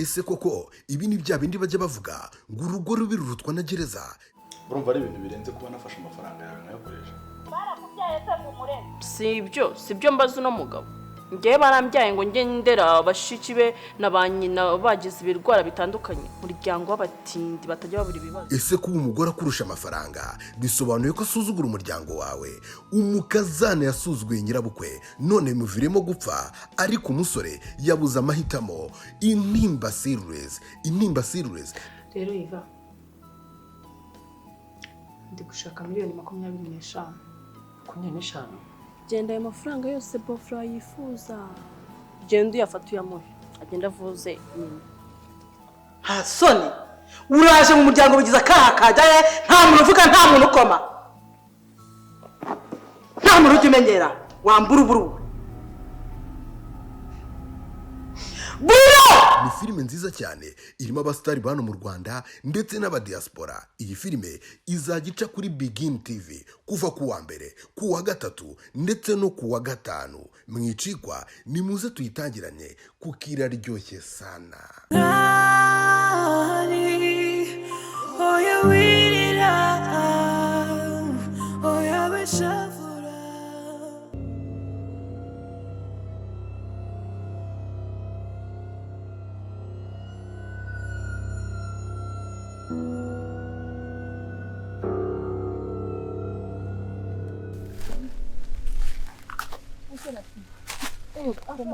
Ese koko ibi ni bya bindi bajya bavuga ngo urugo rubi rurutwa na gereza? Urumva ari ibintu birenze kuba nafashe amafaranga yawe nkayakoresha. Si ibyo mbaza uno mugabo. Ngewe barambyaye ngo njye ndera bashiki be na ba nyina bagize ibirwara bitandukanye, umuryango w'abatindi batajya babura ibibazo. Ese kuba umugore akurusha amafaranga bisobanuye ko asuzugura umuryango wawe? Umukazana yasuzuguye nyirabukwe none bimuviremo gupfa, ariko umusore yabuze amahitamo. Intimba Series, Intimba Series. Rero Iva, ndi gushaka 25 miliyoni. 25? Genda ayo mafaranga yose bofura yifuza, genda uyafate uyamuhe agenda avuze nyina. Nta soni, uraje mu muryango bigize akaha kajyaye, nta muntu uvuga, nta muntu ukoma, nta muntu ujya umenyera, wambura uburu. Ni filime nziza cyane irimo abasitari bano mu Rwanda ndetse n'abadiaspora. Iyi filime izajya ica kuri Begin TV kuva ku wa mbere, ku wa gatatu ndetse no ku wa gatanu. Mwicikwa, nimuze tuyitangiranye kuko iraryoshye sana. Oya wirira, oya wishavura.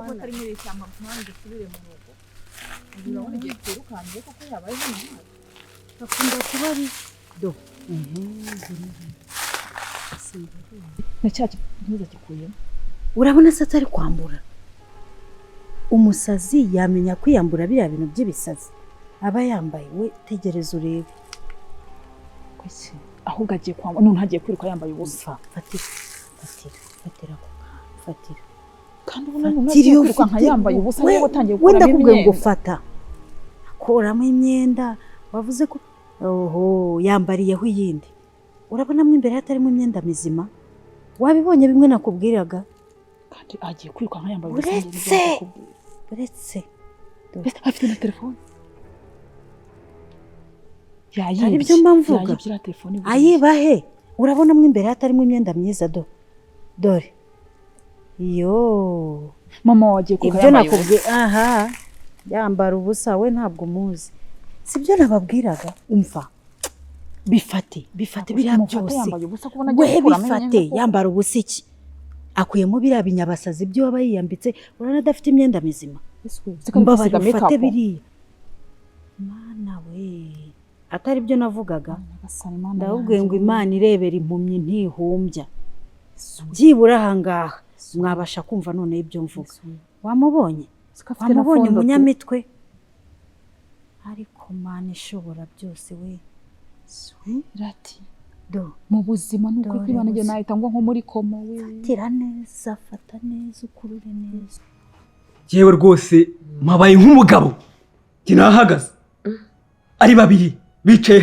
Atari muri iri shyamba mpande dusubire mu rugo. Urabona igihe twirukanze koko yabaye nk'intwari. Akunda kuba ari do. Na cya kintuza gikuyemo. Urabona se atari kwambura? Umusazi yamenya kwiyambura biriya bintu by'ibisazi aba yambaye, we tegereza urebe. Kuki ahubwo agiye kwambura none agiye kwiruka yambaye ubusa? Fatira, fatira, fatira ku kantu, fatira. Kandi ubona none agiye kwiruka nka yambaye ubusa, niba watangiye wenda gukuramo kubwiye ngo imyenda. fata, akuramo imyenda, wavuze ko oho yambariyeho iyindi. Urabona mo imbere hatarimo imyenda mizima, wabibonye bimwe nakubwiraga. Kandi agiye kwiruka nka yambaye ubusa. Uretse, uretse afite na telefone. Yayibye. Ari byo mba mvuga. Yayibye iriya telefone. Ayiba he? Urabona mo imbere hatarimo imyenda myiza do. Dore. Yo. Mama wagiye kwiruka Ibyo yambaye nakubwiye, ubusa. aha. Yambara ubusa we ntabwo muzi. Sibyo nababwiraga, umva. Bifate, bifate biriya byose. Yambaye ubusa kubona agiye We gukuramo bifate, imyenda. yambara ubusa iki? Akuyemo biriya binyabasazi byo aba yiyambitse, urabona adafite imyenda mizima. Mbabarira ufate biriya. Mana we. Atari byo navugaga. Ndababwiye ngo Imana irebera impumyi ntihumbya. Byibura ahangaha mwabasha kumva none ibyo mvuga. Wamubonye? Wamubonye umunyamitwe? Ariko Mana ishobora byose we. Rati. Do. Mu buzima nuko kwibana nge nahita ngwa nko muri koma we. Fatira neza, fata neza, ukurure neza. Yewe rwose mpabaye nk'umugabo. Njye nahagaze. Ari babiri bicaye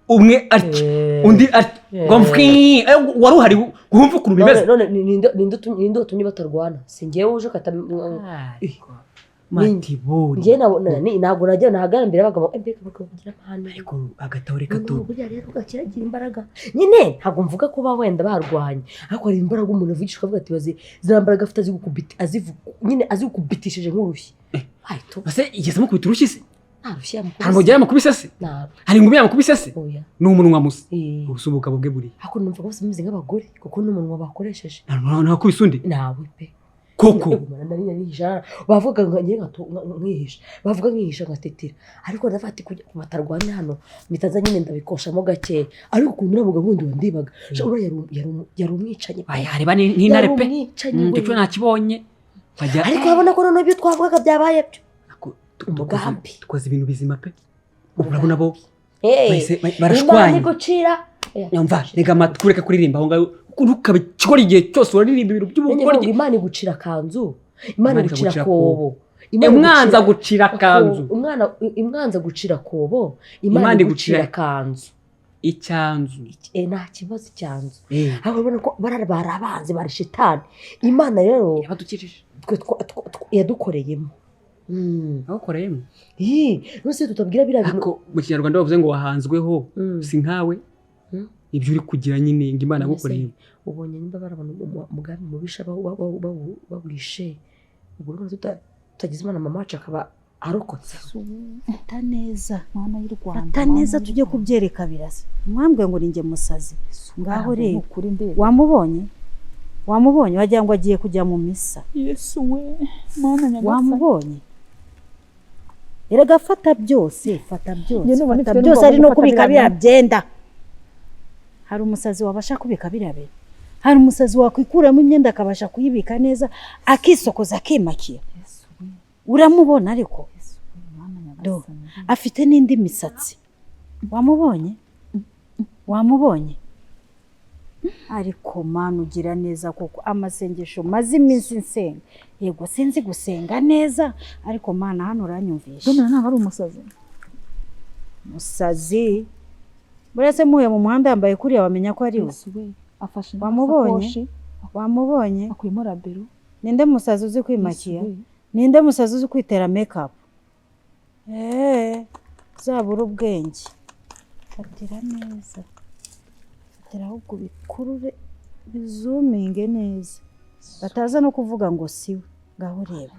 umwe ati undi ati ngo mfwi wari uhari wumva ukuntu bimeze. None ninde utumye batarwana? Si njyewe uje kata Matibori. Njye ntabwo najya nahagara imbere y'abagabo, mbega abagabo bagira amahane. Ariko agatabo reka tu. Buriya rero gakiragira imbaraga. Nyine ntabwo mvuga ko ba wenda barwanye, ariko hari imbaraga umuntu avugisha ukavuga ati bazi ziriya mbaraga afite azigukubita, nyine azigukubitishije nk'urushyi. Ahita. Ese igeze amukubita urushyi se? Nta rushyi yamukubise. Nta rwogera yamukubise se? Nta. Hari ingumi yamukubise se? Oya. Ni umunwa musa. Ubusa ubugabo bwe buriya. Ariko numva bose bameze nk'abagore kuko n'umunwa bakoresheje. Nta wakubise undi? Nawe pe. Koko. Nari bavuga nka ngiye nkihisha. Bavuga nkihisha nkatetera. Ariko ndavuga ati kujya batarwana hano mitaza nyine ndabikoshamo gakeya. Ariko ukuntu uriya mugabo wundi wandebaga. Sha uriya yari umwicanyi. Aya areba n'intare pe. Yari umwicanyi we. Icyo nakibonye. Ariko urabona ko noneho ibyo twavugaga byabaye byo. Umugambi. Dukoze ibintu bizima pe. Urabona bo bahise barashwanye. Imana igucira. Nyumva rega amatwi ureka kuririmba aho ngaho. Ntukabe ikigoryi igihe cyose uraririmba ibintu by'ubugoryi. Imana igucira akanzu, Imana igucira kobo. Imwanza gucira akanzu. Umwana imwanza gucira kobo, Imana igucira akanzu. Icyanzu. Nta kibazo icyanzu. Aho urabona ko barabanze bari shitani. Imana rero yabadukijije. Twe yadukoreyemo. Agukoreyemo? None tutabwira biriya bintu. Ariko mu Kinyarwanda bavuze ngo wahanzweho si nkawe. Ibyo uri kugira nyine ngo Imana yagukoreyemo. Ubonye nimba barabona umugambi mubisha bawishe, ubwo urabona tutagize Imana mama wacu akaba arokotse. Fata neza mwana y'u Rwanda, fata neza tujye kubyereka Birasa. Mwambwe ngo ninjye musazi. Ngaho rero wamubonye? Wamubonye wagira ngo agiye kujya mu misa. Yesu we mwana nyagasani. Wamubonye? Erega fata byose, fata byose. Fata byose ari no kubika biriya byenda. Hari umusazi wabasha kubika biriya bintu. Hari umusazi wakwikuramo imyenda akabasha kuyibika neza, akisokoza akimakiya. Uramubona ariko do afite n'indi misatsi. Wamubonye? Wamubonye? Ariko Mana ugira neza koko, amasengesho maze iminsi nsenga. Yego sinzi gusenga neza, ariko Mana hano uranyumvisha. None ntabwo ari umusazi. Musazi. Burese muye mu muhanda yambaye kuriya wamenya ko ari we. Wamubonye? Wamubonye? Akuyemo rabero. Ninde musazi uzi kwimakiya? Ninde musazi uzi kwitera make-up? Zabura ubwenge. Fatira neza. Fatira ahubwo bikurure bizuminge neza. Bataza no kuvuga ngo siwe. Ngaho reba.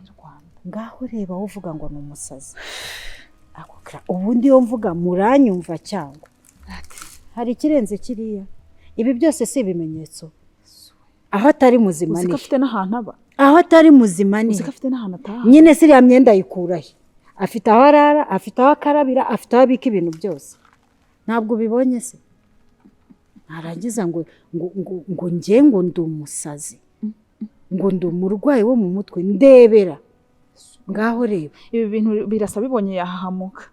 Ngaho reba uvuga ngo ni umusazi. Akokra ubundi yo mvuga muranyumva cyangwa. Hari ikirenze kiriya. Ibi byose si ibimenyetso. Aho atari muzima ni. Afite n'ahantu aba. Aho atari muzima ni. Afite n'ahantu ataha. Nyine siriya myenda ayikurahe? Afite aho arara, afite aho akarabira, afite aho abika ibintu byose. Ntabwo ubibonye se? Narangiza ngo ngo ngo nge ngo ndi umusazi. Ngo ndi umurwayi wo mu mutwe ndebera. Ngaho reba. Ibi bintu Birasa bibonye yahahamuka.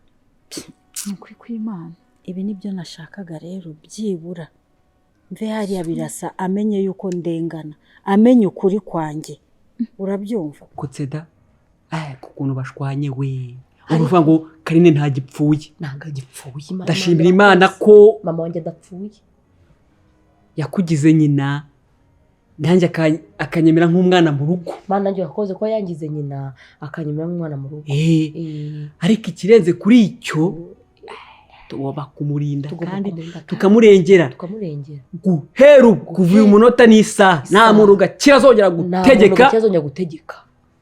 Ni ukuri kw'Imana. Ibi nibyo nashakaga rero byibura. Mve hariya Birasa amenye yuko ndengana, amenye ukuri kwanjye. Urabyumva? Kutseda kukuntu bashwanye we. Uruvuga ngo Karine ntagipfuye. Ntabwo agipfuye. Ndashimira Imana ko mama wanjye adapfuye. Yakugize nyina nanjye akanyemera nk'umwana mu rugo. Mana nanjye wakoze ko yangize nyina akanyemera nk'umwana mu rugo. Ariko ikirenze kuri icyo tugomba kumurinda kandi tukamurengera. Guhera kuva uyu munota n'isaha nta muntu gakira azongera gutegeka.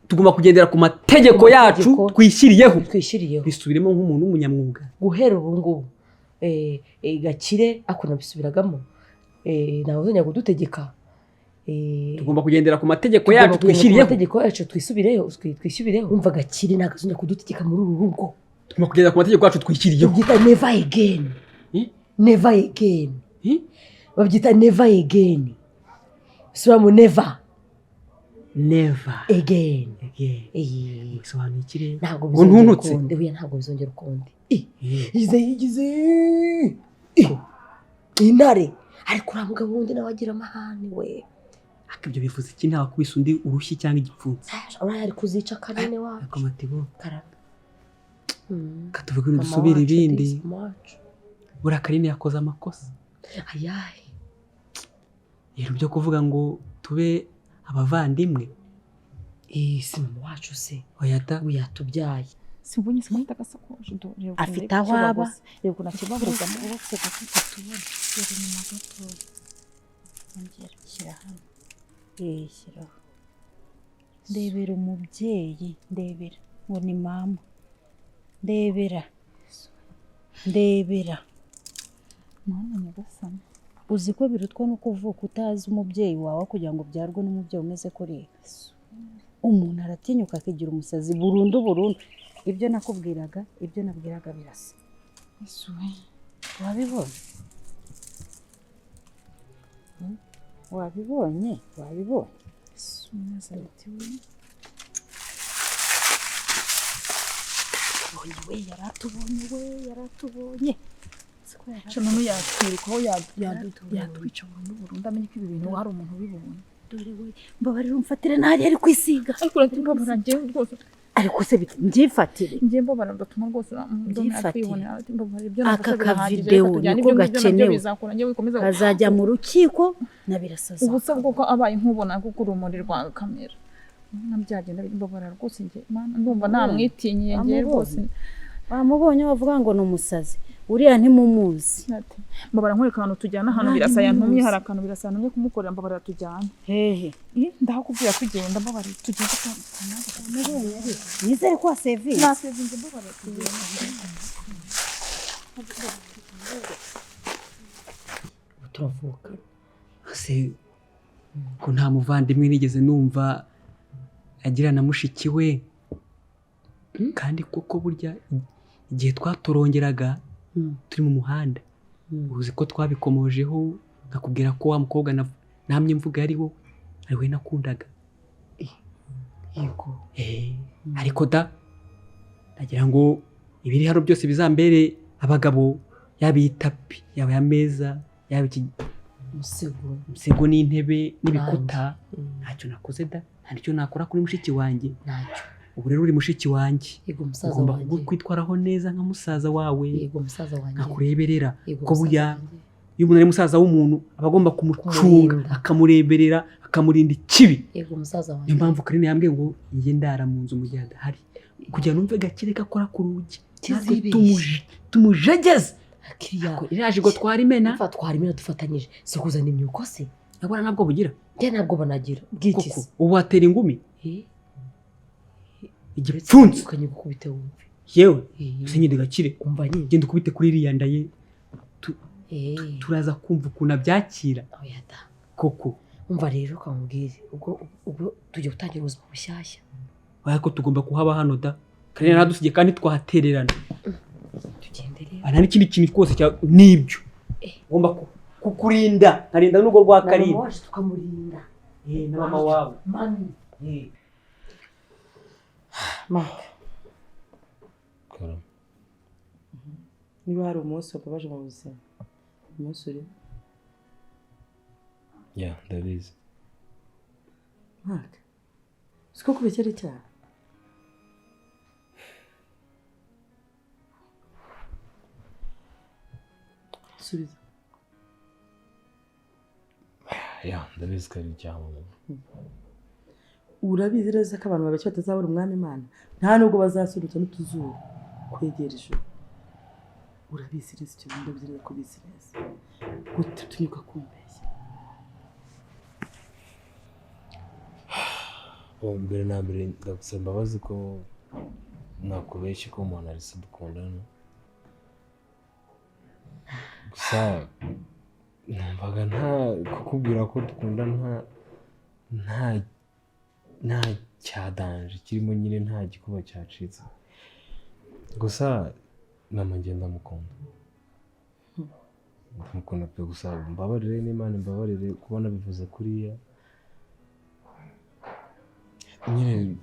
Tugomba kugendera ku mategeko yacu twishyiriyeho. Bisubiremo nk'umuntu w'umunyamwuga. Guhera ubu ngubu Gakire akona bisubiragamo ntawe uzongera kudutegeka. Tugomba kugendera ku mategeko yacu twishyiriyeho. Amategeko yacu twisubireho, twishyiriyeho. Umva Gakire ntabwo azongera kudutegeka muri uru rugo. Tugomba kugendera ku mategeko yacu twishyiriyeho. Babyita never again. Never again. Babyita never again. Bisubiramo never. Never again. Bisobanuye iki rero? Ntabwo bizongera ukundi. Oya ntabwo bizongera ukundi. Yigize intare. Ariko uriya mugabo wundi nawe agira amahane we. Ariko ibyo bivuze iki? Ntawe akubise undi urushyi cyangwa igipfunsi. Uriya ari kuzica Karine wacu. Ariko Matebo. Katuvuge ibintu dusubire ibindi. Buriya Karine yakoze amakosa. Ayahe. Rero byo kuvuga ngo tube abavandimwe. Si mama wacu se. Oya da. Yatubyaye. Simbonye se mfite agasakoshi do. Afite aho aba. Reba ukuntu akibabuzamo. Uretse gato tubona. Reba inyuma gatoya. Ongera shyira hano. Shyiraho. Ndebera umubyeyi, ndebera. Ngo ni mama. Ndebera. Ndebera. Mwana nyagasani. Uzi ko birutwa no kuvuka utazi umubyeyi wawe kugira ngo ubyarwe n'umubyeyi umeze kuriya. Umuntu aratinyuka akigira umusazi burundu burundu. Ibyo nakubwiraga, ibyo nabwiraga Birasa. Wabibonye? Wabibonye? Wabibonye? We yaratubonye, we yaratubonye. Shano yatwirukaho yatwica burundu burundu amenye ko ibi bintu hari umuntu ubibonye. Dore we mbabarira umfatire ntari ari kwisiga. Ariko uratimbabara njyewe rwose. Ariko se mbyifatire. Njye mbabara ndatuma rwose mbyifatire. Aka kavideo niko gakenewe. Kazajya mu rukiko na Birasa. Ubusa bw'uko abaye nkubona kuko urumuri rwa kamera. Nabyagenda mbabara rwose njye Mana, ndumva namwitinyiye njye rwose. Bamubonye bavuga ngo ni umusazi, uriya ntimumuzi. Ati, mbabara nkwereka ahantu tujyana, ahantu Nta Birasa yantumye, ntimuzi. hari akantu Birasa yantumye kumukorera, mbabara tujyana. Hehe? Ndahakubwira tugenda, mbabara tugenda. Bamubonye ariko nizere ko wasevinze. Nasevinze, mbabara tugenda. Ubu turavuka. Se ko nta muvandimwe nigeze numva agira na mushiki we, kandi koko burya igihe twatorongeraga turi mu muhanda, uzi ko twabikomojeho, nkakubwira ko wa mukobwa namye mvuga ari wowe, ari we nakundaga. Yego. Ariko da ndagira ngo ibiri hano byose bizambere abagabo, yaba iyi tapi, yaba aya meza, yaba iki umusego, umusego n'intebe n'ibikuta. Ntacyo nakoze da, nta nicyo nakora kuri mushiki wanjye. Ntacyo. Ubu rero uri mushiki wanjye. Yego musaza Ugomba wanjye. kwitwaraho neza nka musaza wawe. Yego musaza wanjye. Nkakureberera. Yego Ko musaza burya wanjye. iyo umuntu ari musaza w'umuntu aba agomba kumucunga, Kumurinda. akamureberera, akamurinda ikibi. Yego musaza wanjye. Niyo mpamvu Karine yambwiye ngo njye ndara mu nzu mu gihe adahari, kugira numve gakire gakora ku rugi, natwe Kizibeshye. tumujegeze. Kiriya. Iriya jigo twara imena. Umva, twara imena dufatanyije, si kuzana imyuko se? Nabona ntabwo bugira. Njye ntabwo banagira. Bw'iki Koko se? ubu watera ingumi Eh? igipfunsi. Ukanyigukubite wumve. Yewe se nyine gakire. Umva nyine. Genda ukubite kuri iriya nda ye. Turaza kumva ukuntu abyakira. Oya da. Koko. Umva rero kamubwire, ubwo tugiye gutangira ubuzima bushyashya. Oya ko tugomba kuhaba hano da. Karine naradusigiye kandi twahatererana. Tugende rero. Nta n'ikindi kintu rwose cya nibyo. Ngomba kukurinda, nkarinda n'urugo rwa Na mama Karine. wacu tukamurinda. Na mama wawe. Mami. Mark, Karame. niba hari umunsi wababaje mu buzima, umunsi urimo. Ya, ndabizi. Mark, siko kubekera icyaha. Subiza. Ya, ndabizi ko ari icyaha mama. Urabizi neza ko abantu babeshya batazabona umwami Imana, nta nubwo bazasurutsa n'utuzuru kwegera ijuru. Urabizi neza icyo bintu, ndabizi neza ko ubizi neza. Gute utinyuka kumbeshya? Oh, mbere na mbere ndagusaba imbabazi ko nakubeshye ko umuntu ari se dukundana. Gusa numvaga nta kukubwira ko dukundana, nta cyadanje kirimo nyine, nta gikuba cyacitse. Gusa mama njye ndamukunda, ndamukunda pe. Gusa mbabarire n'Imana imbabarire kuba nabivuze kuriya nyine,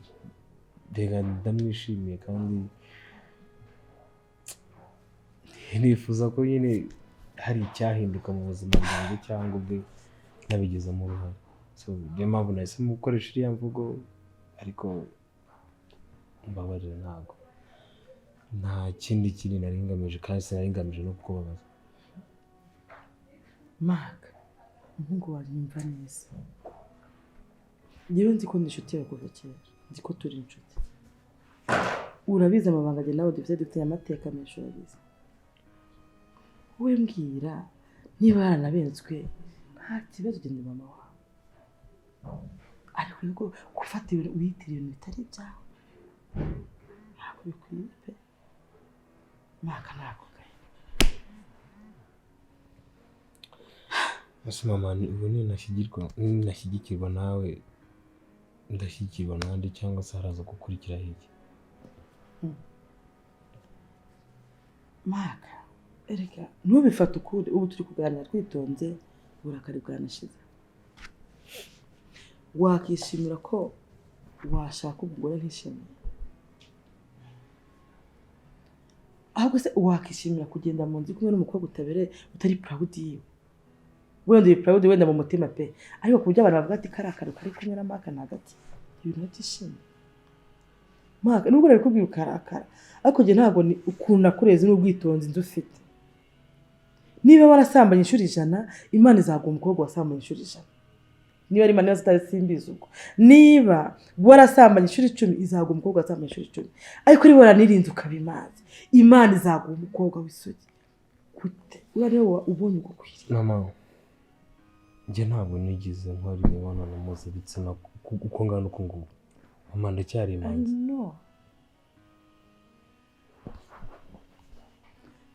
rega ndamwishimiye kandi nifuza ko nyine hari icyahinduka mu buzima bwanjye cyangwa ubwe nabigizemo uruhare. So niyo mpamvu nahisemo gukoresha iriya mvugo, ariko mbabarire, ntabwo nta kindi kintu nari ngamije kandi sinari ngamije no kukubabaza. Mark, umuhungu wanjye nyumva neza. Njyewe nzi ko ndi inshuti yawe kuva kera, nzi ko turi inshuti. Urabizi amabanga njye nawe dufite amateka menshi, urabizi. Wowe mbwira niba yaranabenzwe nta kibazo, ugenda mama wawe. Ariko yuko gufata ibintu wiyitira ibintu bitari ibyawe ntabwo bikwiye pe. Mark, ntabwo gahe. Ese mama, ubu ninashyigikirwa nawe ndashyigikirwa n'andi cyangwa se haraza gukurikiraho iki? Mark, erega ntubifate ukundi, ubu turi kuganira twitonze, uburakari bwanashize. Wakishimira ko washaka umugore ntishimiye? Ahubwo se wakishimira kugenda mu nzu kumwe n'umukobwa utabereye, utari proud yiwe? Wenda uri proud wenda mu mutima pe, ariko ku buryo abantu bavuga ati kariya kantu kari kumwe na Mark ni hagati, ibintu babyishimiye. Mark, nubwo nabikubwiye ukarakara, ariko njye ntabwo ni ukuntu nakureze n'ubwitonzi nzi ufite. Niba warasambanye inshuro 100, Imana izaguha umukobwa wasambanye inshuro 100. Niba ari Imana zitari simbizi ubwo. Niba warasambanye inshuro 10 izaguha umukobwa wasambanye inshuro 10. Ariko niba waranirinze ukaba imazi, Imana izaguha umukobwa w'isugi. Gute? Uriya niwe ubonye ugukwiriye. Mama, njye ntabwo nigeze nkora imibonano mpuzabitsina uko ngana uku nguku. Mama, ndacyari imanzi.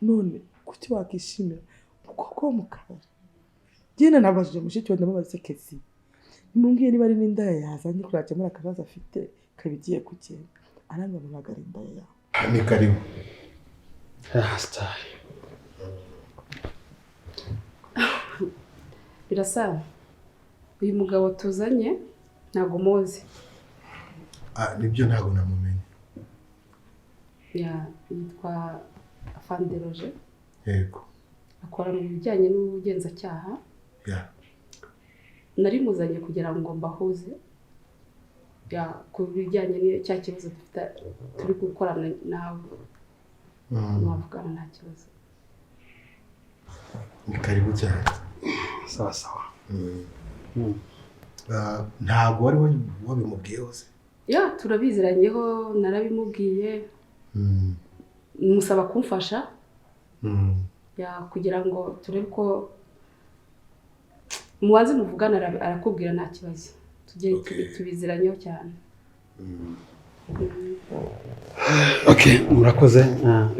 None kuki wakishimira umukobwa wo mu kabari? Njye nabajije mushiki we ndamubaza kesi. Nimumbwiye niba ari n'indaya yazanye kurakemura akabazo afite ikaba igiye kugenda. Aranga ntabwo indaya yawe. Ni karibu. Star. Birasa. Uyu mugabo tuzanye ntago muzi. Nibyo ntago namumenye. Ya, yitwa Afande Roger. Yego. Akora mu bijyanye n'ubugenzacyaha. Ya. Nari muzanye kugira ngo mbahuze. Ya, ku bijyanye n'icya kibazo dufite turi gukorana nawe. Mwavugana nta kibazo. Ni karibu cyane. Sawa sawa. Ntago wari wabimubwiye hose? Ya, turabiziranyeho, narabimubwiye. Musaba kumfasha. Ya, kugira ngo turebe ko mubanze muvugana arakubwira nta kibazo. Tujye tubiziranyeho cyane. Okay, murakoze.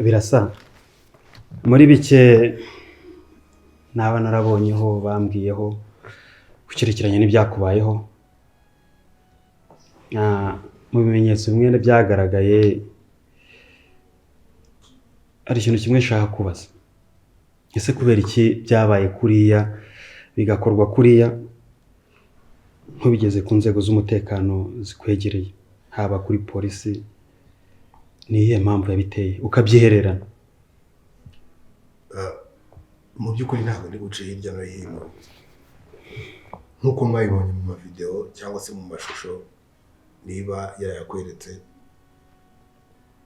Birasa. Muri bike naba narabonyeho bambwiyeho kukirekeranye n'ibyakubayeho. Mu bimenyetso bimwe byagaragaye ari ikintu kimwe nshaka kubaza. Ese kubera iki byabaye kuriya bigakorwa kuriya ntubigeze ku nzego z'umutekano zikwegereye, haba kuri polisi? Ni iyihe mpamvu yabiteye ukabyihererana? Mu by'ukuri ntabwo ndi guca hirya no hino nk'uko mwabibonye mu mavideo cyangwa se mu mashusho, niba yarayakweretse.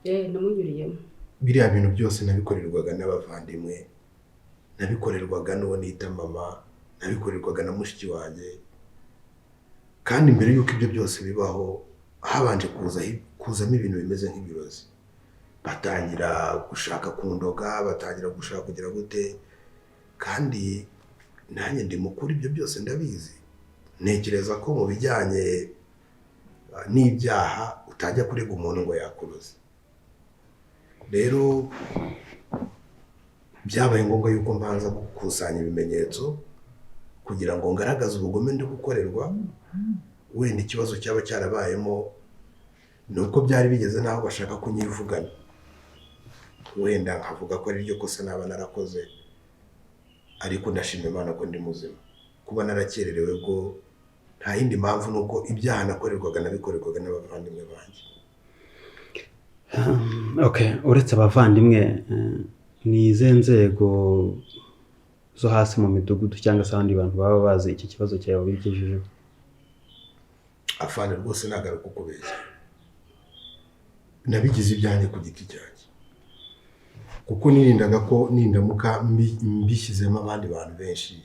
Namunyuriyemo. Biriya bintu byose nabikorerwaga n'abavandimwe, nabikorerwaga n'uwo nita mama, nabikorerwaga na mushiki wanjye. Kandi mbere y'uko ibyo byose bibaho habanje kuzamo ibintu bimeze nk'ibirozi. Batangira gushaka kundoga, batangira gushaka kugira gute, kandi nanjye ndi mukuru ibyo byose ndabizi. Ntekereza ko mu bijyanye n'ibyaha utajya kurega umuntu ngo yakuroze. Rero byabaye ngombwa yuko mbanza gukusanya ibimenyetso kugira ngo ngaragaze ubugome ndi gukorerwa. Wenda ikibazo cyaba cyarabayemo ni uko byari bigeze n'aho bashaka kunyivugana, wenda nkavuga ko ari ryo kosa naba narakoze, ariko ndashima Imana ko ndi muzima. Kuba narakererewe bwo nta yindi mpamvu, ni uko ibyaha nakorerwaga nabikorerwaga n'abavandimwe banjye. Okay, uretse abavandimwe ni izihe nzego zo hasi mu midugudu cyangwa se abandi bantu baba bazi iki kibazo cyawe wabigejejeho? Afande rwose nagaruka ukubeshya, nabigize ibyanjye ku giti cyanjye, kuko nirindaga ko nindamuka mbishyizemo abandi bantu benshi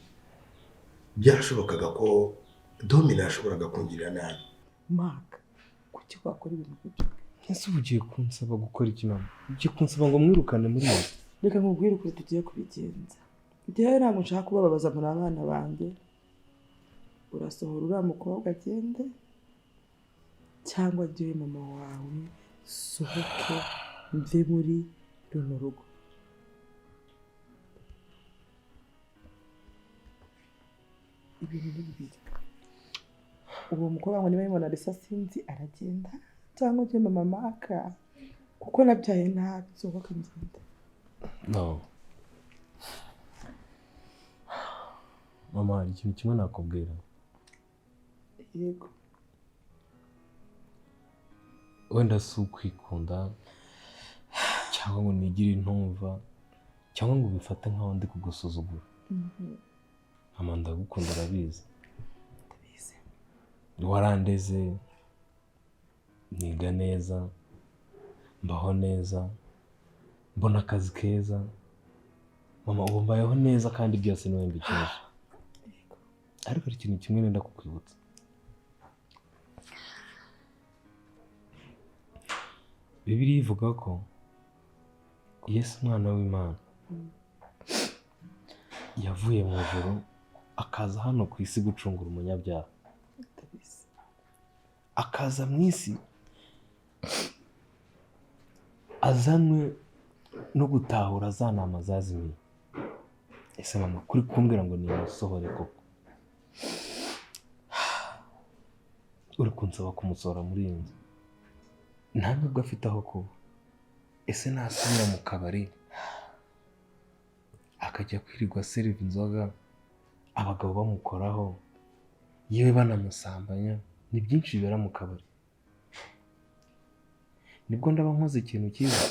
byarashobokaga ko Domina yashoboraga kungirira nabi. Mark, kuki wakora ibintu nk'ibyo? Ese ubu ugiye kunsaba gukora iki mama? Ugiye kunsaba ngo mwirukane muri iyi? Reka nkubwire ukuntu tugiye kubigenza. Njyewe ntabwo nshaka kubababaza muri abana banjye. Urasohora uriya mukobwa agende, cyangwa njyewe mama wawe sohoke mve muri runo rugo. Ibintu ni bibiri. Uwo mukobwa ngo niba yibona risa sinzi aragenda, cyangwa njye mama Maka, kuko nabyaye nabi sohoka ngende. No. Mama, hari ikintu kimwe nakubwira. Yego. Wenda si ukwikunda cyangwa ngo nigire intumva cyangwa ngo ubifate nkaho ndi kugusuzugura. Mama, ndagukunda urabizi. Ndabizi. Warandeze, niga neza, mbaho neza, mbona akazi keza. Mama, ubu mbayeho neza kandi byose niwe mbikesha. Ariko hari ikintu kimwe nenda kukwibutsa. Bibiliya ivuga ko Yesu umwana w'Imana yavuye mu ijuru akaza hano ku isi gucungura umunyabyaha, akaza mu isi azanwe no gutahura za ntama zazimiye. Ese mama, kuri kumbwira ngo nimusohore koko, uri kunsaba kumusohora muri iyi nzu, nta nubwo afite aho kuba. Ese nasubira mu kabari akajya kwirirwa seriva inzoga, abagabo bamukoraho, yewe banamusambanya, ni byinshi bibera mu kabari, nibwo ndaba nkoze ikintu cyiza?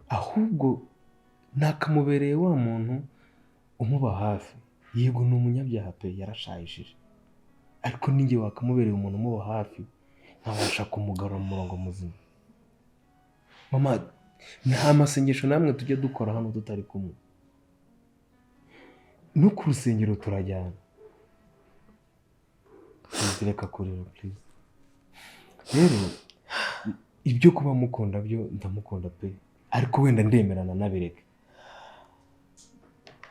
Ahubwo nakamubereye wa muntu umuba hafi. Yego ni umunyabyaha pe, yarashayishije, ariko ninjye wakamubereye umuntu umuba hafi, nkabasha kumugarura mu murongo muzima. Mama, nta masengesho namwe tujya dukora hano tutari kumwe, no ku rusengero turajyana. Please reka kurira, please. Rero ibyo kuba mukunda byo ndamukunda pe, ariko wenda ndemerana nabireke,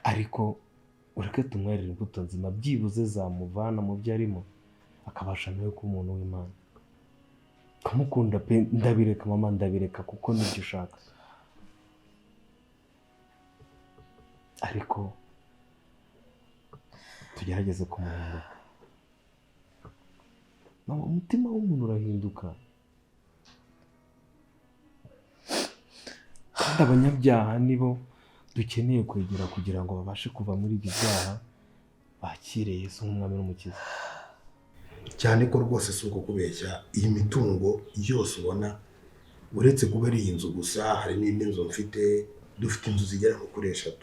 ariko ureke tumwerere imbuto nzima, byibuze zamuvana mu byo arimo, akabasha nawe kuba umuntu w'Imana. Kamukunda pe, ndabireka mama, ndabireka kuko nibyo ushaka, ariko tugerageze kumuhinduka. Mama, umutima w'umuntu urahinduka, kandi abanyabyaha nibo dukeneye kwegera kugira ngo babashe kuva muri ibyo byaha, bakire Yesu nk'umwami n'umukiza. Cyane ko rwose si uko kubeshya, iyi mitungo yose ubona, uretse kuba ari iyi nzu gusa, hari n'indi nzu mfite, dufite inzu zigera nko kuri 3.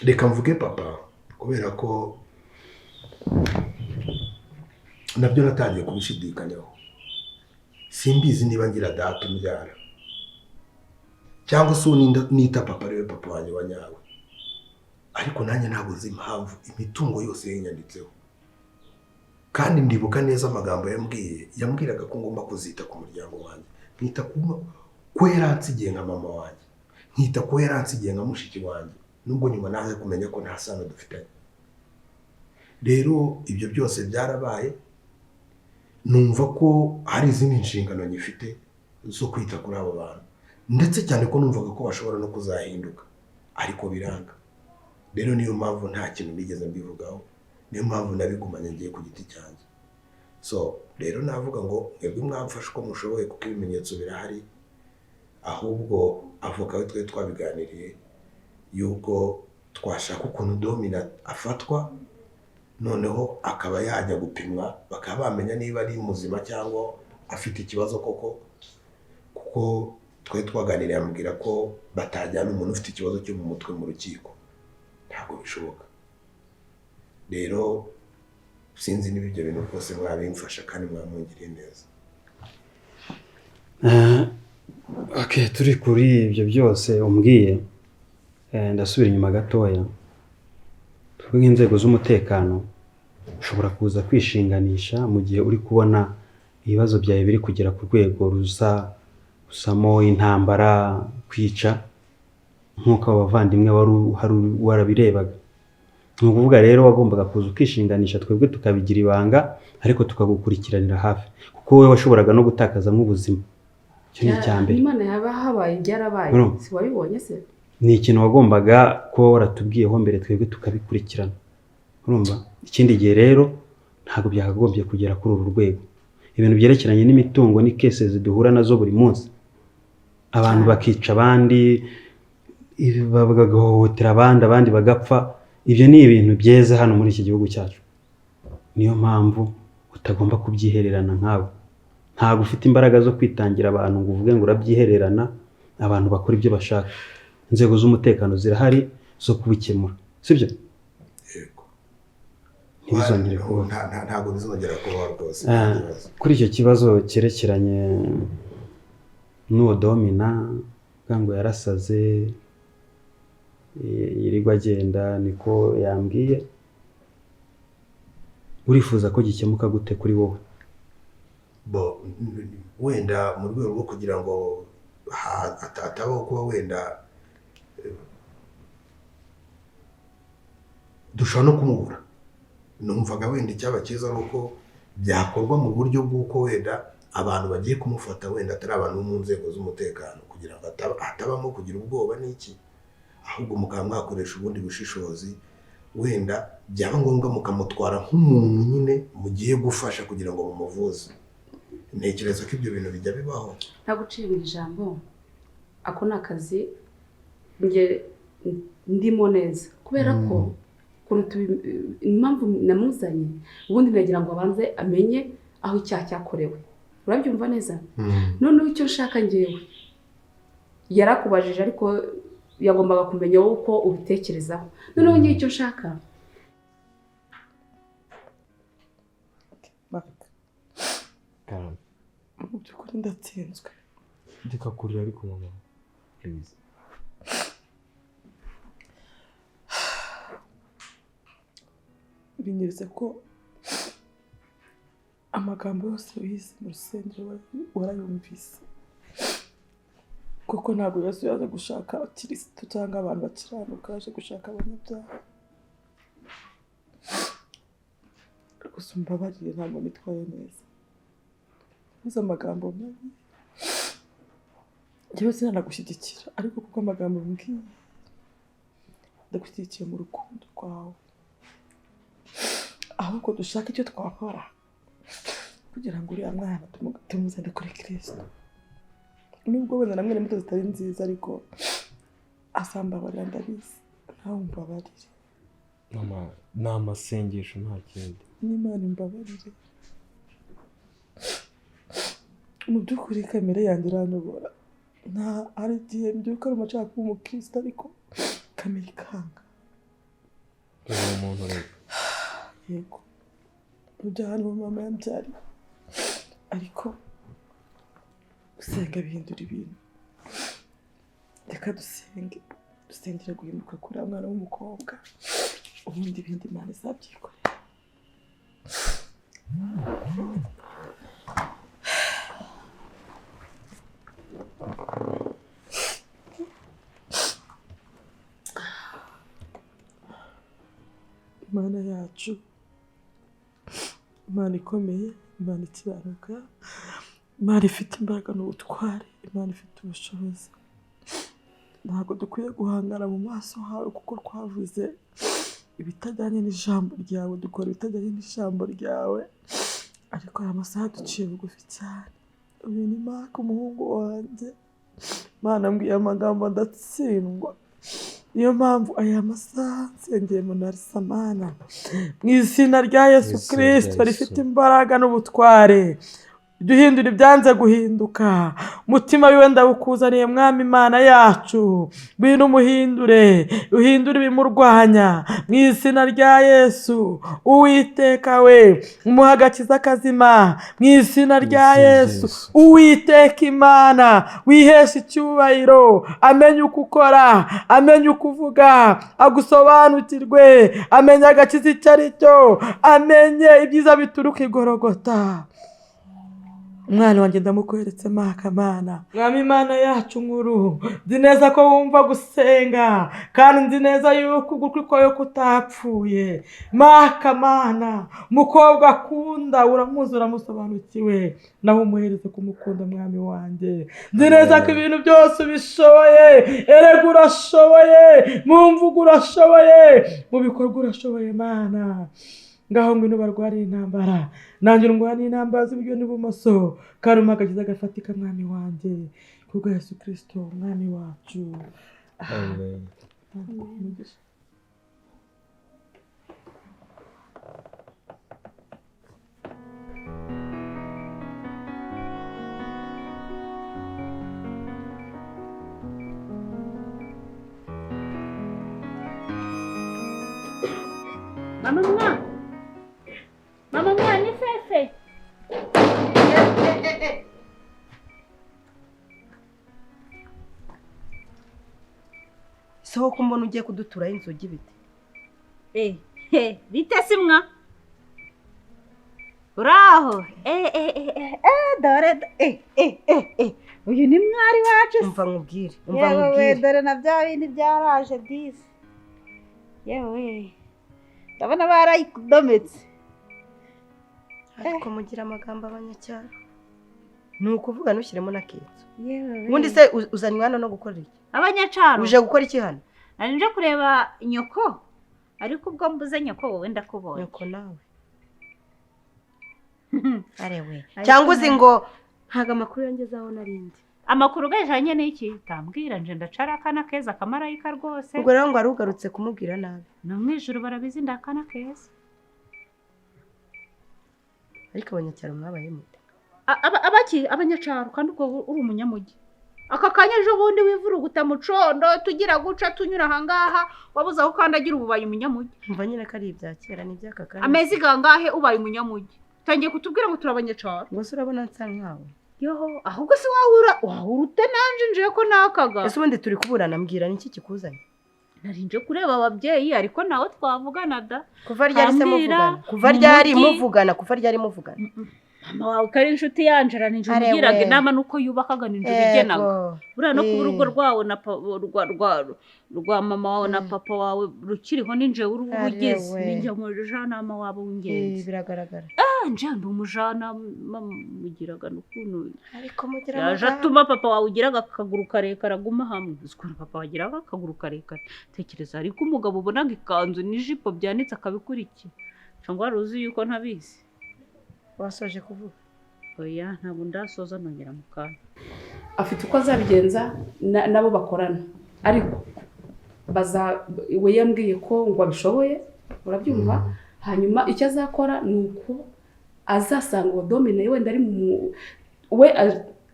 Reka mvuge papa, kubera ko nabyo natangiye kubishidikanyaho. Simbizi niba ngira data umbyara, cyangwa se nita papa ariwe papa wanjye wa nyawe, ariko nanjye ntabwo nzi impamvu imitungo yose yinyanditseho. Kandi ndibuka neza amagambo yambwiye, yambwiraga ko ngomba kuzita ku muryango wanjye, nkita ko yaransigiye nka mama wanjye, nkita ko yaransigiye nka mushiki wanjye, nubwo nyuma naje kumenya ko nta sano dufitanye. Rero ibyo byose byarabaye, numva ko hari izindi nshingano nyifite zo kwita kuri abo bantu, ndetse cyane ko numvaga ko bashobora no kuzahinduka, ariko biranga. Rero niyo mpamvu nta kintu nigeze mbivugaho, niyo mpamvu nabigumanye ngiye ku giti cyanjye. So rero navuga ngo mwebwe mwamfashe uko mushoboye, kuko ibimenyetso birahari. Ahubwo avoka we twari twabiganiriye yuko twashaka ukuntu Domina afatwa, noneho akaba yajya gupimwa, bakaba bamenya niba ari muzima cyangwa afite ikibazo koko, kuko twari twaganiriye ambwira ko batajyana umuntu ufite ikibazo cyo mu mutwe mu rukiko, ntabwo bishoboka. Rero sinzi niba ibyo bintu rwose mwabimfasha kandi mwamungiriye neza. Okay, turi kuri ibyo byose umbwiye, ndasubira inyuma gatoya. Twebwe nk'inzego z'umutekano ushobora kuza kwishinganisha mu gihe uri kubona ibibazo byawe biri kugera ku rwego rusa usamo intambara, kwica, nk'uko abo bavandimwe warabirebaga. Ni ukuvuga rero wagombaga kuza ukishinganisha, twebwe tukabigira ibanga, ariko tukagukurikiranira hafi, kuko wowe washoboraga no gutakazamo ubuzima. Icyo ni icya mbere. Imana yaba habaye byarabaye, si wabibonye se? Ni ikintu wagombaga kuba waratubwiyeho mbere, twebwe tukabikurikirana. Urumva? Ikindi gihe rero ntabwo byakagombye kugera kuri uru rwego. Ibintu byerekeranye n'imitungo ni cases duhura nazo buri munsi, abantu bakica abandi, bagahohotera abandi, abandi bagapfa. Ibyo ni ibintu byeze hano muri iki gihugu cyacu. Niyo mpamvu utagomba kubyihererana nkawe. Ntabwo ufite imbaraga zo kwitangira abantu ngo uvuge ngo urabyihererana, abantu bakora ibyo bashaka. Inzego z'umutekano zirahari zo kubikemura, sibyo? Yego. Ntibizongere kubaho. Ntabwo bizongera kubaho rwose. Kuri icyo kibazo cyerekeranye n'uwo Domina ngo yarasaze, Yirirwa agenda, niko yambwiye. Urifuza ko gikemuka gute kuri wowe? Bo wenda mu rwego rwo kugira ngo hatabaho kuba wenda dushobora no kumubura, numvaga wenda icyaba cyiza ari uko byakorwa mu buryo bw'uko wenda abantu bagiye kumufata wenda atari abantu bo mu nzego z'umutekano, kugira ngo hatabamo kugira ubwoba n'iki, ahubwo mukaba mwakoresha ubundi bushishozi, wenda byaba ngombwa mukamutwara nk'umuntu nyine mugiye gufasha kugira ngo mumuvuze. Ntekereza ko ibyo bintu bijya bibaho. Ntaguciye mu ijambo, ako ni akazi nge ndimo neza, kubera ko impamvu namuzanye ubundi nagira ngo abanze amenye aho icyaha cyakorewe. Urabyumva neza? Noneho icyo nshaka ngewe, yarakubajije ariko yagombaga kumenya wowe uko ubitekerezaho. Noneho ngewe icyo nshaka, mu by'ukuri ndatsinzwe. Ndeka kurira ariko mama, please. Binyeretse ko amagambo yose wize mu rusengero warayumvise, kuko ntabwo Yesu yaje gushaka abakirisitu cyangwa abantu bakiranuka, yaje gushaka abanyabyaha. Gusa umbabarire, ntabwo nitwaye neza, uzi amagambo mabi, njyewe sinanagushyigikira, ariko kuko amagambo mbwiye ndagushyigikiye mu rukundo rwawe. Ahubwo dushaka icyo twakora kugira ngo uriya mwana tumuzane kuri Kristo. Nubwo wenda namwe imbuto zitari nziza, ariko asambabarira, ndabizi, nawe umbabarire. Mama, ni amasengesho nta kindi. N'Imana imbabarire. Mu by'ukuri kamere yanjye iranyobora. Nta hari igihe mbyuka numva nshaka kuba umukristo, ariko kamere ikanga. Uri umuntu rero. Yego, ibyaha nibo mama yambyariye, ariko gusenga bihindura ibintu. Reka dusenge, dusengere guhinduka kuri uriya mwana w'umukobwa, ubundi ibindi Imana izabyikorera. Imana yacu, Imana ikomeye, Imana ikiranuka, Imana ifite imbaraga n'ubutware, Imana ifite ubushobozi. Ntabwo dukwiye guhangana mu maso hawe, kuko twavuze ibitajyanye n'ijambo ryawe, dukora ibitajyanye n'ijambo ryawe, ariko aya masaha duciye bugufi cyane. Uyu ni Mark, umuhungu wanjye. Imana mbwiye amagambo ndatsindwa. Niyo mpamvu aya masaha nsengeye munarisamana mu izina rya Yesu Kristo rifite imbaraga n'ubutware. Jya uhindura ibyanze guhinduka. Umutima wiwe ndawukuzaniye Mwami Imana yacu, ngwino umuhindure, uhindure ibimurwanya mu izina rya Yesu. Uwiteka we, umuhe agakiza kazima mu izina rya Yesu. Uwiteka Imana, wiheshe icyubahiro, amenye uko ukora, amenye uko uvuga, agusobanukirwe, amenye agakiza icyo ari cyo, amenye ibyiza bituruka i Golgotha. Umwana wanjye ndamukweretse Mana. Mwami Imana yacu nkuru, nzi neza ko wumva gusenga, kandi nzi neza yuko ugutwi kwawe kutapfuye. Mana, umukobwa akunda uramuzi, uramusobanukiwe, nawe umuhereze kumukunda Mwami wanjye. Nzi neza ko ibintu byose ubishoboye, erega urashoboye, mu mvugo urashoboye, mu bikorwa urashoboye Mana. Ngaho ngwino barwariye intambara, nanjye ndwaniye intambara z'iburyo n'ibumoso, kandi umpa agakiza gafatika Mwami wanjye, kubwa Yesu Kristo Mwami wacu. Amen. Mama mwa. Mama mwa ni fefe. Sohoka mbona ugiye kuduturaho inzugi bite? Bite simwa? Uraho. Dore uyu ni mwari wacu. Umva nkubwire, umva nkubwire. Dore na bya bindi byaraje disi. Yewe. Ndabona barayidometse. Ariko mugira amagambo abanyacyaro. Ni ukuvuga ntushyiremo n'akitso. Yewe. Ubundi se uzanywa hano no gukora iki? Abanyacaro. Uje gukora iki hano? Nari nje kureba nyoko. Ariko ubwo mbuze nyoko wowe ndakubonye. Nyoko nawe. Arewe. Cyangwa uzi ngo ntago amakuru yangezaho narindi. Amakuru gajanye n'iki? Tambwira nje ndacara akana keza kamarayika rwose. Ubwo rero ngo arugarutse kumubwira nabi. No mwijuru barabizi ndakana keza. Ariko abanyacyaro mwabaye mute? Abaki abanyacaro kandi ubwo uri umunyamugi. Aka kanya ejo bundi wivuruguta mucondo tugira guca tunyura ahangaha wabuze aho ukandagira ububaye umunyamugi. Umva nyine ko ari ibya kera ni iby'aka kanya. Amezi gangahe ubaye umunyamugi? Tangiye kutubwira ngo turabanyacaro. Ngo se urabona nsa nkawe? Yoho, ahubwo se wahura ute nanje nje ko nakaga. Ese ubundi turi kuburana mbwira niki kikuzanye? Nari nje kureba ababyeyi ariko nawe twavugana da. Kuva ryari se muvugana? Kuva ryari muvugana? Kuva ryari muvugana? Mama wawe kari inshuti yanje ninje umugiraga inama nuko yubakaga ninje bigenaga. Buriya no kuba urugo rwawe na rwa mama wawe na papa wawe rukiriho ninje urugeze ninje umujanama wabo w'ingenzi. Biragaragara. Nje ndi umujanama mugiraga n'ukuntu. Ariko mugira yaje atuma papa wawe ugiraga akaguru karekare aguma hamwe. Ukuntu papa wagiraga akaguru karekare. Tekereza ariko umugabo ubonaga ikanzu n'ijipo byanitse akabikurikira. Cyangwa wari uzi yuko ntabizi. Wasoje kuvuga? Oya, ntabwo ndasoza nongera mu kanya. Afite uko azabigenza nabo bakorana. Ariko baza we yambwiye ko ngo abishoboye, urabyumva? Hanyuma icyo azakora ni uko azasanga uwo Domine wenda ari mu we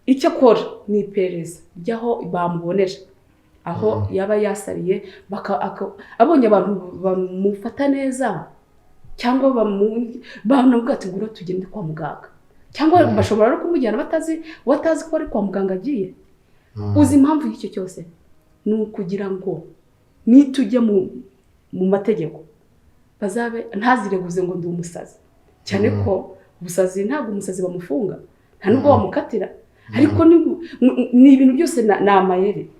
icyo akora ni iperereza ry'aho bamubonera. Aho yaba yasariye abonye abantu bamufata neza cyangwa bamubwira ati ngwino tugende kwa muganga, cyangwa bashobora no kumujyana batazi ko ari kwa muganga agiye. Uzi impamvu y'icyo cyose ni ukugira ngo nitujya mu mategeko bazabe ntazireguze ngo ndi umusazi, cyane ko ubusazi ntabwo umusazi bamufunga nta nubwo bamukatira, ariko ni ibintu byose ni amayeri.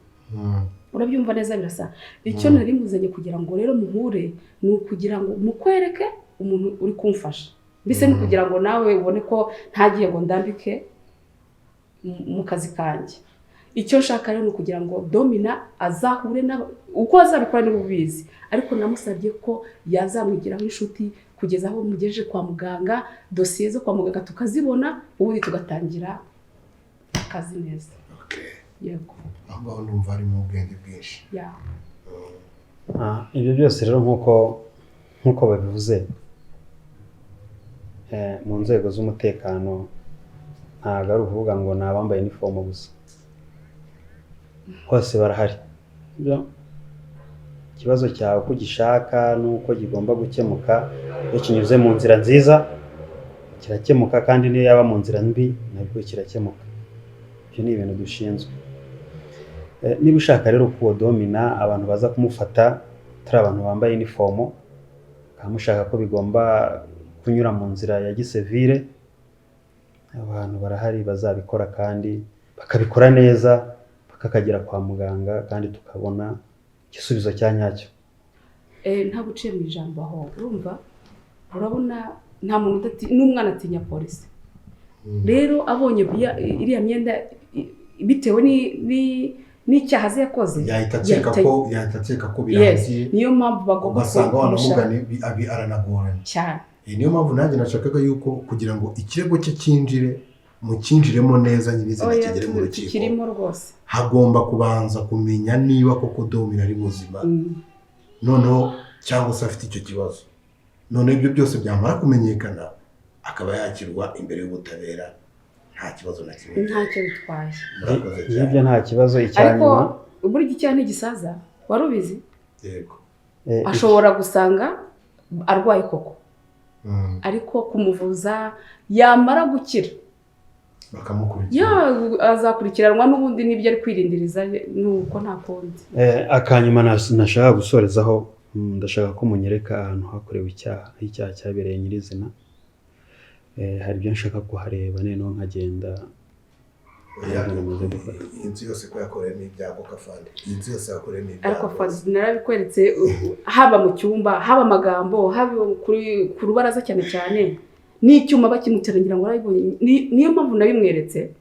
Urabyumva neza birasa. Icyo nari muzanye kugira ngo rero muhure ni ukugira ngo mukwereke umuntu uri kumfasha, mbese ni kugira ngo nawe ubone ko ntagiye ngo ndambike mu kazi kanjye. Icyo nshaka rero ni ukugira ngo Domina azahure na uko azabikora niba ubizi, ariko namusabye ko yazamwigiraho inshuti kugeza aho mugejeje kwa muganga, dosiye zo kwa muganga tukazibona, ubundi tugatangira akazi neza. Yego. Aho ngaho ndumva harimo ubwenge bwinshi. Ibyo byose rero nk'uko babivuze mu nzego z'umutekano ntabwo ari ukuvuga ngo ni abambaye inifomo gusa, hose barahari. Ikibazo cyawe uko ugishaka n'uko gigomba gukemuka, iyo kinyuze mu nzira nziza kirakemuka, kandi niyo yaba mu nzira mbi nabwo kirakemuka. Ibyo ni ibintu dushinzwe. Niba ushaka rero ko uwo Domina abantu baza kumufata atari abantu bambaye inifomo, bakaba mushaka ko bigomba kunyura mu nzira ya gisivile, abantu barahari bazabikora kandi bakabikora neza, bakakagera kwa muganga kandi tukabona igisubizo cya nyacyo. Ntabwo uciye mu ijambo aho, urumva urabona nta muntu n'umwana atinya polisi. Rero abonye iriya myenda bitewe n'icyaha azi yakoze yahita akeka ko birangiye. Niyo mpamvu bagomba ugasanga wanamugane aranagoranye cyane. Niyo mpamvu nanjye nashakaga yuko kugira ngo ikirego cye cyinjire mukinjiremo neza nyirizina kigere mu rukiko, kirimo rwose hagomba kubanza kumenya niba koko Domina ari muzima, noneho cyangwa se afite icyo kibazo. Noneho ibyo byose byamara kumenyekana akaba yakirwa imbere y'ubutabera nta kibazo na kimwe, ntacyo bitwaye. Ibyo nta kibazo. Icyanyuma ariko burya icyaha ntigisaza, wari ubizi? Yego. Ashobora gusanga arwaye koko, ariko kumuvuza yamara gukira Bakamukurikira. Ya, azakurikiranwa n'ubundi n'ibyo ari kwirindiriza, nuko nta kundi. Akanyuma nashaka gusorezaho, ndashaka ko munyereka ahantu hakorewe icyaha, aho icyaha cyabereye nyirizina. Hari ibyo nshaka kuhareba, noneho nkagenda ibintu bimaze gufata. Inzu yose ko yakoreyemo ibyago, kafande, inzu yose yakoreyemo Ariko ibyago. Fazi, narabikweretse, haba mu cyumba, haba amagambo, haba ku rubaraza, cyane cyane n'icyuma bakimutera, ngira ngo arabibonye. Niyo mpamvu nabimweretse,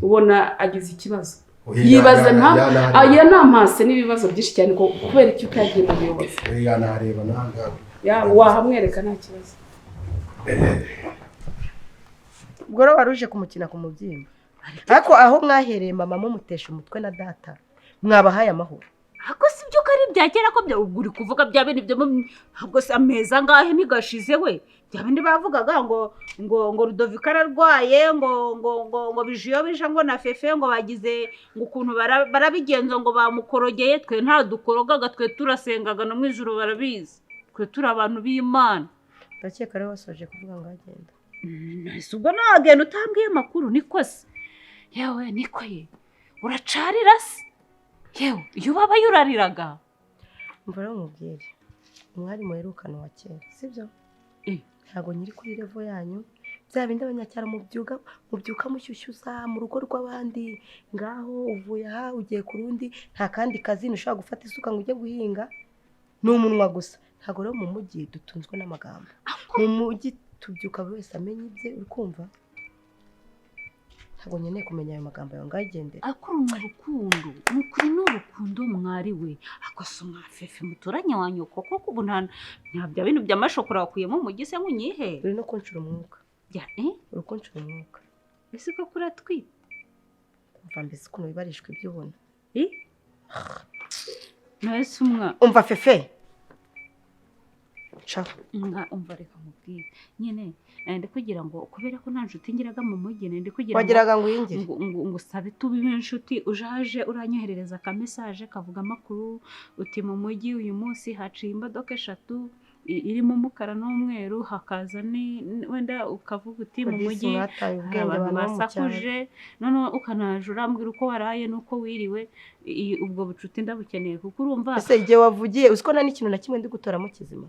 ubona agize ikibazo. Oya, Yibaza impamvu yanahareba. Yanampase n'ibibazo byinshi cyane ko kubera icyo utagiye mu buyobozi. Yanahareba n'ahangaha. Ya, wahamwereka nta kibazo. Ubwo rero wari uje kumukina ku mubyimba, ariko aho mwahereye mama mumutesha umutwe na data, mwabahaye amahoro. Ako si byo ko ari ibya kera, ko bya ubwo uri kuvuga bya bindi byo ntabwo se ameza angahe ntigashize we, bya bindi bavugaga ngo Rudovika ararwaye, ngo bijiyo bija, ngo na Fefe, ngo bagize ngo ukuntu barabigenza, ngo bamukorogeye. Twe nta dukorogaga, twe turasengaga, no mu ijuru barabizi, twe turi abantu b'Imana. Ndakeka rero wasoje kuvuga ngo agenda. Ese ubwo nagenda utambwiye amakuru? Niko se yewe, niko ye, uracarira se yewe, iyo ubabaye urariraga. Umva rero mubwire, umwari muherukana wa kera, sibyo? Ntabwo nyiri kuri level yanyu, bya bindi abanyacyaro mubyuka mushyushyuza mu rugo rw'abandi, ngaho uvuye aha ugiye ku rundi, nta kandi kazi, ntushobora gufata isuka ngo ujye guhinga, ni umunwa gusa. Ntabwo rero mu mujyi dutunzwe n'amagambo, mu mujyi tubyuka buri wese amenya ibye, uri kumva? Ntabwo nkeneye kumenya ayo magambo yawe, ngayigendere. Akora ni urukundo, ni ukuri ni urukundo mwari we. Ako si umwafefe muturanye wa nyoko koko? Ubu nta bya bintu by'amashokora wakuyemo mu gise ngo unyihe? Uri no kunshura umwuka. Bya eh? Uri kunshura umwuka. Ese koko uratwite? Umva mbese ukuntu wibarishwa ibyo ubona. Eh? Nawe si umwa. Umva Fefe, caho. Umva, reka nkubwire nyine, ndi kugira ngo kubera ko nta nshuti ngiraga mu mujyi, ndi kugira Wagiraga ngo uyingire? ngo usabe tube inshuti, ujaje uranyoherereza aka message kavuga amakuru, uti mu mujyi uyu munsi haciye imodoka eshatu, irimo umukara n'umweru, hakaza ni wenda ukavuga uti mu Polisi mujyi mwataye hari ubwenge, abantu abantu bo mu cyaro. basakuje, noneho ukanaje urambwira uko waraye n'uko wiriwe. Ubwo bucuti ndabukeneye, kuko urumva. Ese igihe wavugiye uzi ko nta n'ikintu na kimwe ndi gutoramo kizima?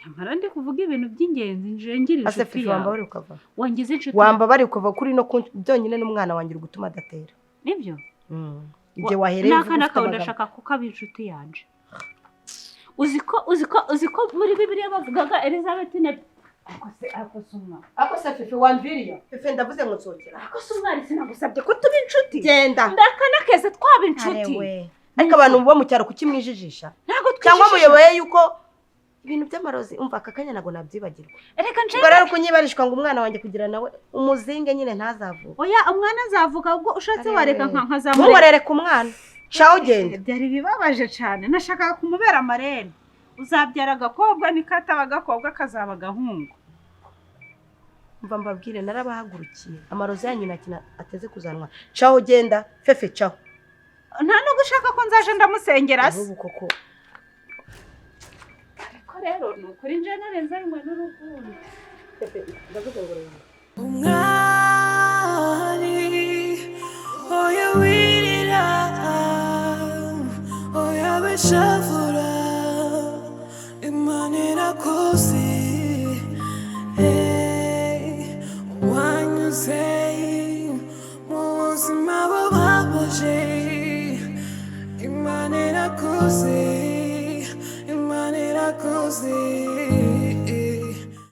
Nyamara ndi kuvuga ibintu by'ingenzi, nje ngira Ase inshuti Fifi, yawe. wambabare ukava. Wangize inshuti. Wambabare ukava kuri no byonyine n'umwana wanjye uri gutuma adatera. Nibyo. Igihe wahereye uvuga N'akana ufite kawe amagambo. ndashaka ko kaba inshuti yanje. Uzi ko muri Bibiliya bavugaga Elizabeth na ako se umwana. Ako se Fifi, wamviriye? Fifi, ndavuze ngo nsohokera. Ako se umwari, sinagusabye ko tuba inshuti? Genda. Ndakana keza twaba inshuti. Arewe. Ariko abantu bo mu cyaro kuki mwijijisha? Ntabwo Cyangwa twijijisha. muyoboye yuko ibintu by'amarozi, umva aka kanya ntabwo nabyibagirwa. Reka nje. Ubwo rero kunyibarishwa ngo umwana wanjye kugira nawe umuzinge nyine ntazavuka. Oya, umwana azavuka, ubwo ushatse wareka nkazamureka. Ntunkorere ku mwana, caho ugenda. Byari bibabaje cyane, nashakaga kumubera amarene. Uzabyara agakobwa, nikataba agakobwa kazaba agahungu. Mva mbabwire, narabahagurukiye, amarozi yanyu nta kintu ateze kuzanwa. Caho ugenda Fefe, caho. Nta nubwo ushaka ko nzaje ndamusengera se? Ubu koko. Ariko rero ni ukuri nje narenzanywe n'urukundo. Fefe, ndavuze ngo rero. Umwari, oya wirira, oya wishavura, Imana irakuzi. Hey, wanyuze mu buzima bubabaje, Imana irakuzi, Imana irakuzi.